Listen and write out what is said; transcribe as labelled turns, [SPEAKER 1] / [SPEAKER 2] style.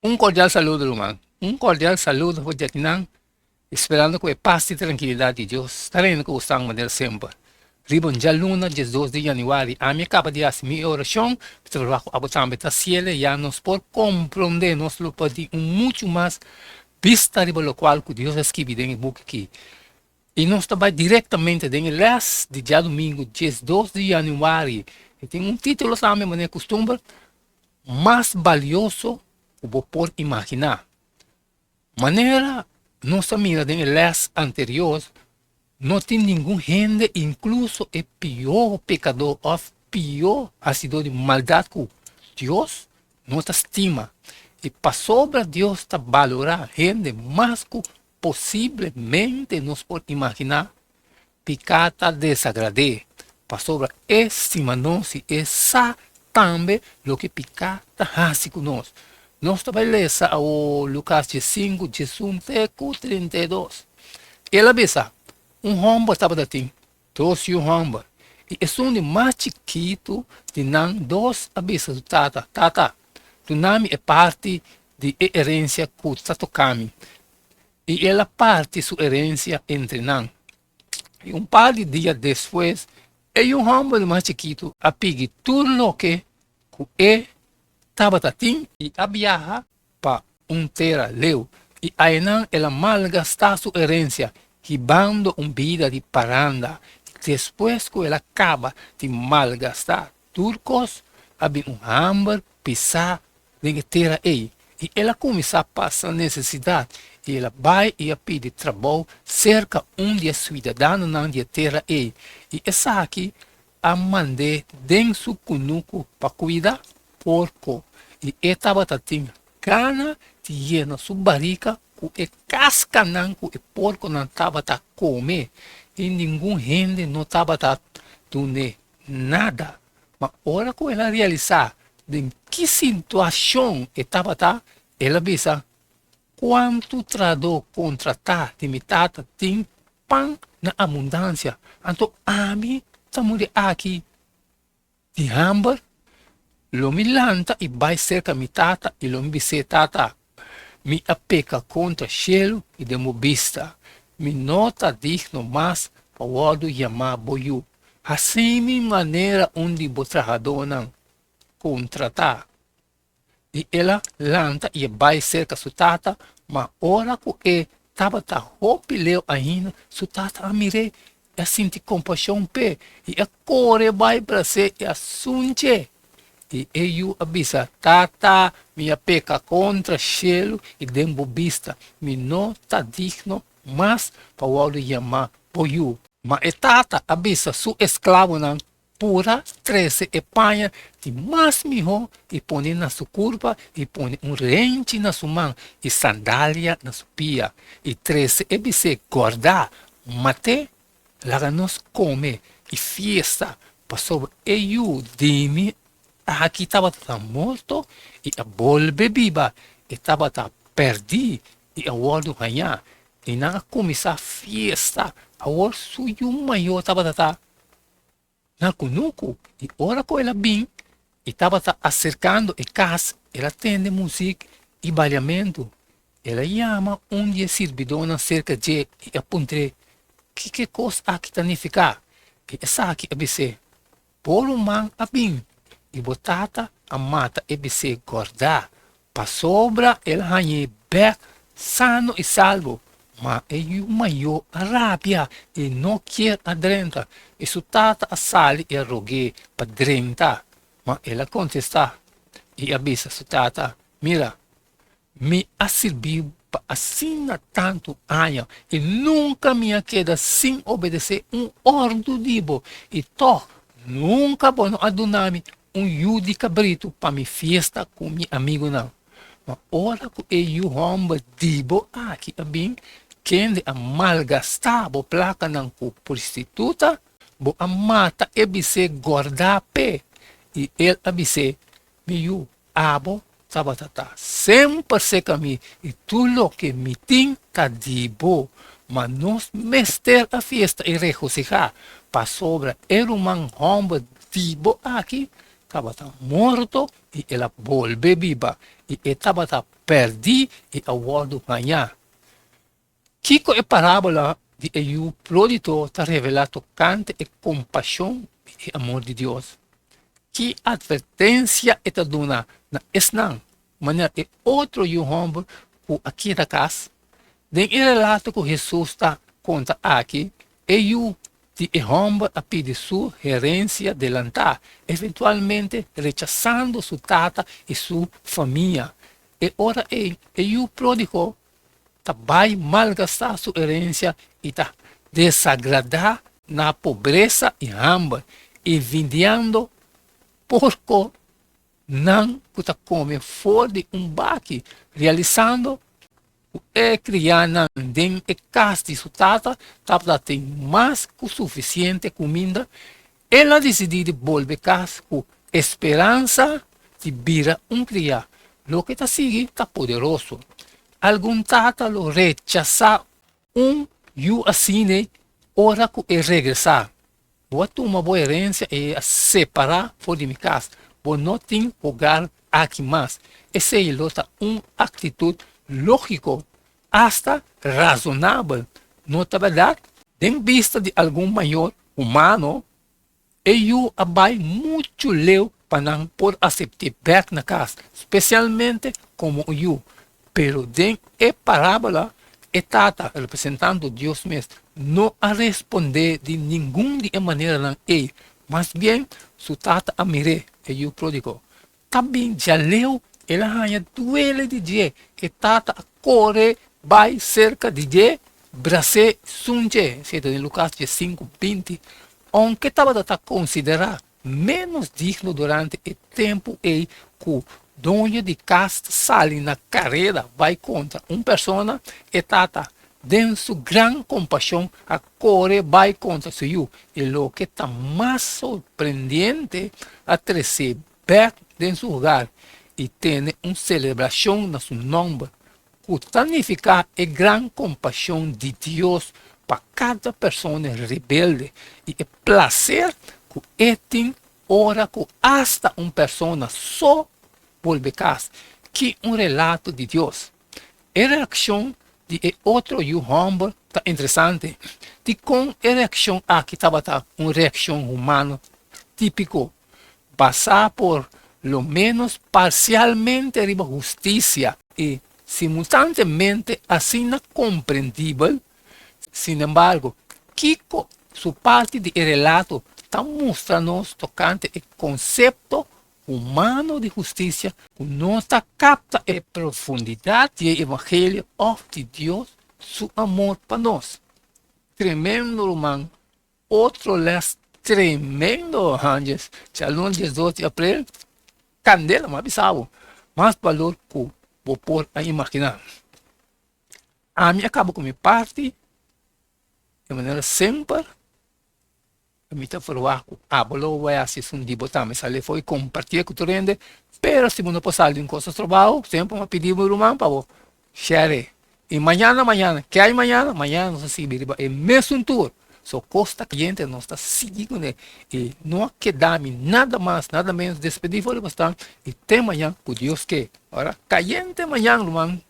[SPEAKER 1] Un cordial saludo ruman. Un cordial saludo for di akinan, esperando cu e paz y tranquilidad di Dios ta reina cu bosan manera semper. Riba un djaluna 12 di januari ami a caba di haci mi oracion, mi ta verwacht cu abo tambe ta haciele, ya nos por comprende, nos lo por tin un mucho mas bista riba locual cu Dios a skibi den e buki aki. Y nos ta bay directamente den e les di djadomingo 12 di januari. E tin un titulo tambe manera custumber, Mas balioso ku bo por imaginá. Manera nos a mira den e lès anterior, no tin ningun hende, inkluso e pió pekadó òf pió hasidó di maldat ku Dios no ta stima. I pasobra Dios ta balorá hende mas ku posiblemente nos por imaginá, Piká ta desagrad'é, pasobra e stima nos i e sa tambe loke piká ta hasi ku nos. Nos ta bai lesa awor Lukas diesinku, diesun te ku 32. El a bisa, Un hòmber tabata tin dos yu hòmber, i esun di mas chikitu di nan dos a bisa su tata, Tata, duna mi e parti di e herensia ku ta toka mi. I el a parti su herensia entre nan. I un par di dia despues, e yu hòmber mas chikitu a pigi tur loke ku e tabata tin i a biaha pa un tera leu, i einan el a malgastá su herensia hibando un bida di paranda. Despues ku el a kaba di malgastá tur kos, a bin un hamber pisá den e tera ei, i el a kuminsá pasa nesesidat, i el a bai i a pidi trabou serka un di e suidadanonan di e tera ei, i esaki a mand'é den su kunuku pa kuida porko, i e tabata tin gana di yena su barika ku e kaskanan ku e porkonan tabata kome, i ningun hende no tabata dun'é nada. Ma ora ku el a realisá den ki situashon e tabata, el a bisa, Kuantu trahadó kontratá di mi tata tin pan na abundansia, anto ami ta muri aki di hamber? Lo mi lanta i bai serka mi tata i lo mi bis'é, Tata, mi a peka kontra shelu i den bo bista. Mi no ta digno mas pa wòrdu yamá bo yu. Hasi mi manera un di bo trahadónan kontratá. I el a lanta i a bai serka su tata, ma ora ku e tabata hopi leu ainda, su tata a mir'é i a sinti kompashon p'e, i a kore bai bras'é i a sunch'é. I e yu a bisa, Tata, mi a peka kontra shelu i den bo bista, mi no ta digno mas pa wòrdu yamá bo yu. Ma e tata a bisa su esklabonan, Pura trese e paña di mas mihó i pone na su kurpa i pone un renchi na su man i sandalia na su pia, i trese e bisé gòrdá, mat'é, laga nos kome i fiesta, pasobra e yu di mi aki tabata morto i a bolbe biba, e tabata pèrdí i a wòrdu hañá. I nan a kuminsá fiesta. Awor su yu mayó tabata ta na kunuku, i ora ku el a bin i tabata aserkando e kas, el a tende muzik i baliamentu. El a yama un di e sirbidónan serka dje i a puntr'é, Kiko e kos aki ta nifiká? I esaki a bis'é, Bo ruman a bin, i bo tata a mata e bis'é gòrdá, pasobra el a hañ'é bèk sano i salbo. Ma e yu mayó a rabia i no kier a drenta, i su tata a sali i a rog'é pa drenta. Ma el a kontestá i a bisa su tata, Mira, Mi a sirbi bo pa asina tantu aña i nunka mi a keda sin obedesé un òrdu di bo, i tòg nunka bo no a duna mi un yu di kabritu pa mi fiesta ku mi amigunan. Ma ora ku e yu hòmber di bo aki a bin, kende a malgastá bo plakanan ku prostituta, bo a mata e bis'é gòrdá p'e. I el a bis'é, Mi yu, Abo tabata ta semper serka mi i tur loke mi tin ta di bo. Ma nos mester a fiesta i regosihá, pasobra e ruman hòmber di bo aki tabata morto i el a bolbe biba, i e tabata pèrdí i a wòrdu hañá. Kiko e parábola di e yu pródito ta revelá tokante e kompashon i e amor di Dios? Ki atvertensia e ta duna na esnan manera e otro yu hòmber ku a keda kas? Den e relato ku Hesus ta konta aki, e yu di e hòmber a pidi su herensia delantá, eventualmente rechasando su tata i su famia. E ora ei, e yu pródigo ta bai malgastá su herensia i ta desagradá na pobresa i hamber, envidiando porko nan ku ta kome for di un baki, realisando ku e krianan den e kas di su tata tabata tin mas ku sufisiente kuminda, el a disidí di bolbe kas ku e speransa di bira un kriá. Loke ta sigui ta poderoso. Algun tata lo rechasá un yu asina ora ku e regresá. Bo a tuma bo herensia i a separá for di mi kas. Bo no tin hogar aki mas. Esei lo ta un aktitut lógiko, asta razonabel, no ta bèrdat? Den bista di algun mayor humano, e yu a bai muchu leu pa nan por asept'é bèk na kas, spesialmente komo un yu. Pero den e parábola, e tata, representando Dios mes, no a respondé di ningun di e maneranan ei. Mas bien, su tata a mir'é, e yu pródigo. Ta bin djaleu, el a haña duele di dje. E tata a kore bai serka di dje, bras'é sunch'é. Esei ta den Lukas diesinku, 20. Ounke tabata ta konsiderá ménos digno durante e tempu ei ku doño di kas ta sali na kareda bai kontra un persona, e tata, den su gran kompashon, a kore bai kontra su yu, i loke ta mas sorprendiente, a tres'é bèk den su hogar i tene un selebrashon na su nòmber, ku ta nifiká e gran kompashon di Dios pa kada persona rebelde i e plaser ku e tin ora ku asta un persona so bolbe kas. Ki un relato di Dios! E reakshon di e otro yu hòmber ta interesante. Dikon e reakshon aki tabata un reakshon humano típiko, basá por lo ménos parsialmente riba hustisia i simultantemente asina komprendibel? Sinembargo, kiko su parti di e relato ta mustra nos tokante e konsepto humano di hustisia ku no ta kapta e profundidat di e evangelio òf di Dios su amor pa nos? Tremendo, ruman! Otro les tremendo, Hanjes. Djaluna 12 di aprel, kandela, mi a bisa bo, mas balor ku bo por a imaginá. Ami a kaba ku mi parti di manera semper, mi ta ferwagt ku abo lo bai hasi esun di bo tambe, sali afó i kompartié ku tur hende, pero si bo no por sali di un kos trabou, semper mi a pidi bo ruman pa bo share. I mañana mañana, ke hay mañana? Mañana nos ta sigui riba e mesun tur. So kos ta kayente, nos ta sigui kuné. I no a keda mi nada mas, nada menos despedí for di bosnan i te mañan ku Dios ke. Ora, kayente mañan ruman.